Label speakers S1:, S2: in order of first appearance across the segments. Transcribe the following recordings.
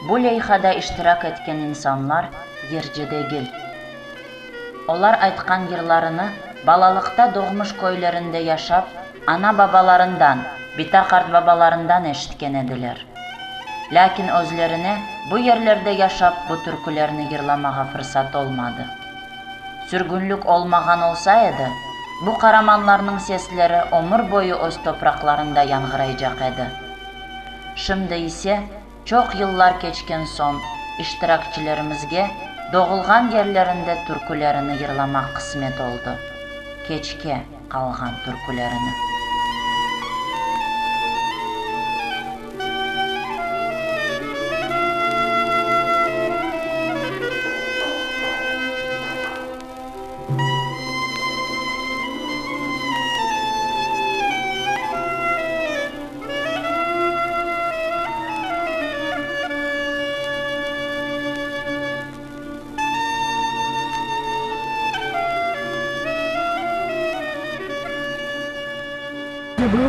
S1: Bu leyhada iştirak etken insanlar yırcı degil. Olar aytqan yırlarını balalıqta doğmuş köylerinde yaşap, ana-babalarından, bita-qartbabalarından eşitken ediler. Lâkin özlerine bu yerlerde yaşap bu türkülerni yırlamağa fırsat olmadı. Sürgünlik olmağan olsa edi, bu qaramanlarnıñ sesleri ömür boyu öz topraqlarında yañğıraycaq edi. Şimdi ise, çoq yıllar keçken soñ, iştirakçilerimizge doğulğan yerlerinde türkülerini yırlamaq qısmet oldı. Keçke qalğan türkülerini.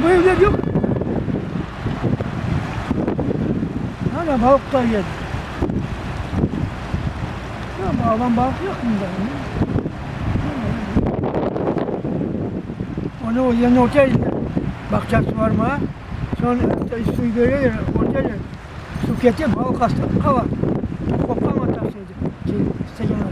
S2: Bu evler yoq. Ana balıqlar yedi. Bağlan balıq yoq bunda. Onı o yerine otel bağçası var mı? Soñ suv bereler, otel suv kete, balıq qala. Qopqan atası edi, istegen adam.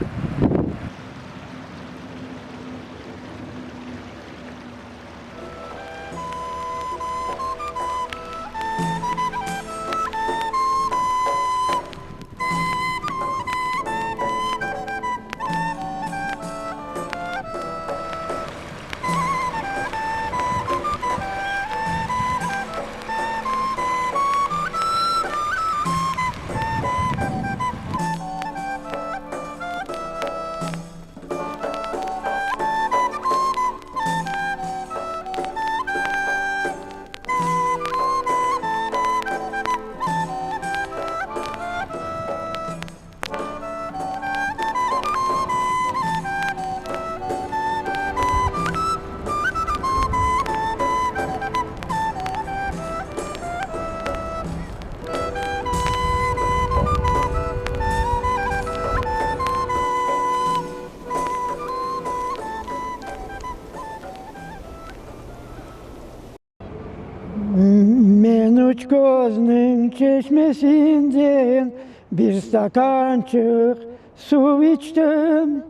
S2: Men üç közniñ çeşmesinden bir stakançıq suv içtim,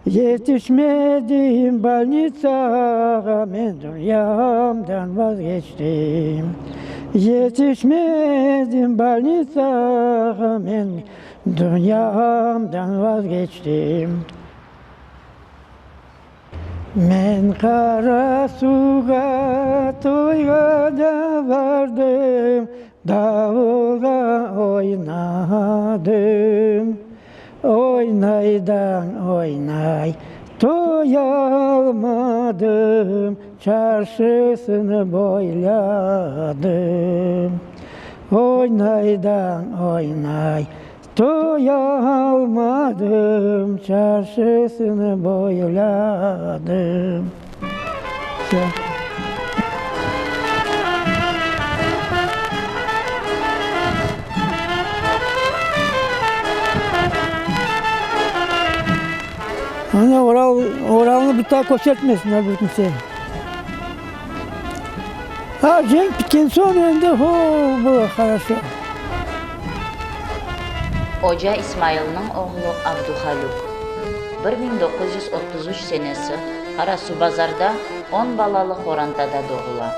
S2: Yetişmedim bolnitsağa, men dünyamdan vazgeçtim. Yetişmedim bolnitsağa, men dünyamdan vazgeçtim. Men Qarasuğa toyğa da bardım, Davulğa oynadım. Oynaydan oynay toyalmadım, Çarşısını boyladım. Oynaydan oynay Toyalmadım, çarşısını boyladım. Ana Oral, Oralnı bir daa köstertmesinler bir kimsege. Ha, cenk bitken soñ endi, ho, bu horoşo.
S1: Oca İsmailniñ oğlu Abduhalük, 1933 senesi Qarasuvbazarda on balalı qorantada doğula.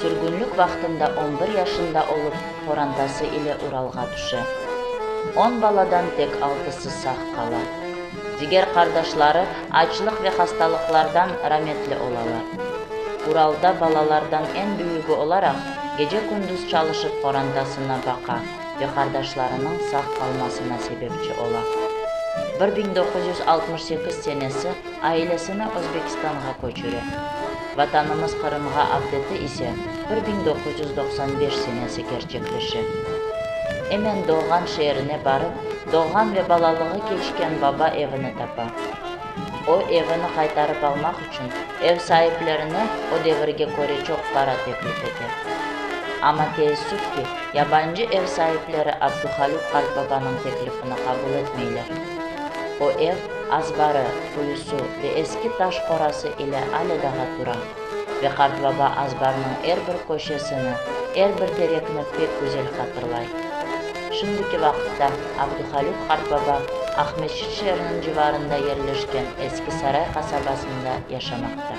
S1: Sürgünlik vaqtında on bir yaşında olıp, qorantası ile Uralğa tüşe. On baladan tek altısı sağ qala. Diger qardaşları açlıq ve hastalıqlardan rametli olalar. Uralda balalardan eñ büyügi olaraq, gece-kündüz çalışıp qorantasına baqa ve qardaşlarınıñ sağ qalmasına sebepçi ola. 1968 senesi ailesini Özbekistanğa köçüre. Vatanımız Qırımğa avdeti ise 1995 senesi kerçekleşe. Emen doğğan şeerine barıp, doğğan ve balalığı keçken baba evini tapa. O, evini qaytarıp almaq içün ev saiplerine o devirge köre çoq para teklif ete. Amma, teessüf ki, yabancı ev saipleri Abduhalük qartbabanıñ teklifini qabul etmeyler. O ev, azbarı, quyusı ve eski taş qorası ile ale daa tura ve qartbaba azbarnıñ er bir köşesini, er bir terekni pek güzel hatırlay. Şimdiki vaqıtta Abduhalük qartbaba Aqmescit şeeriniñ civarında yerleşken Eski Saray qasabasında yaşamaqta.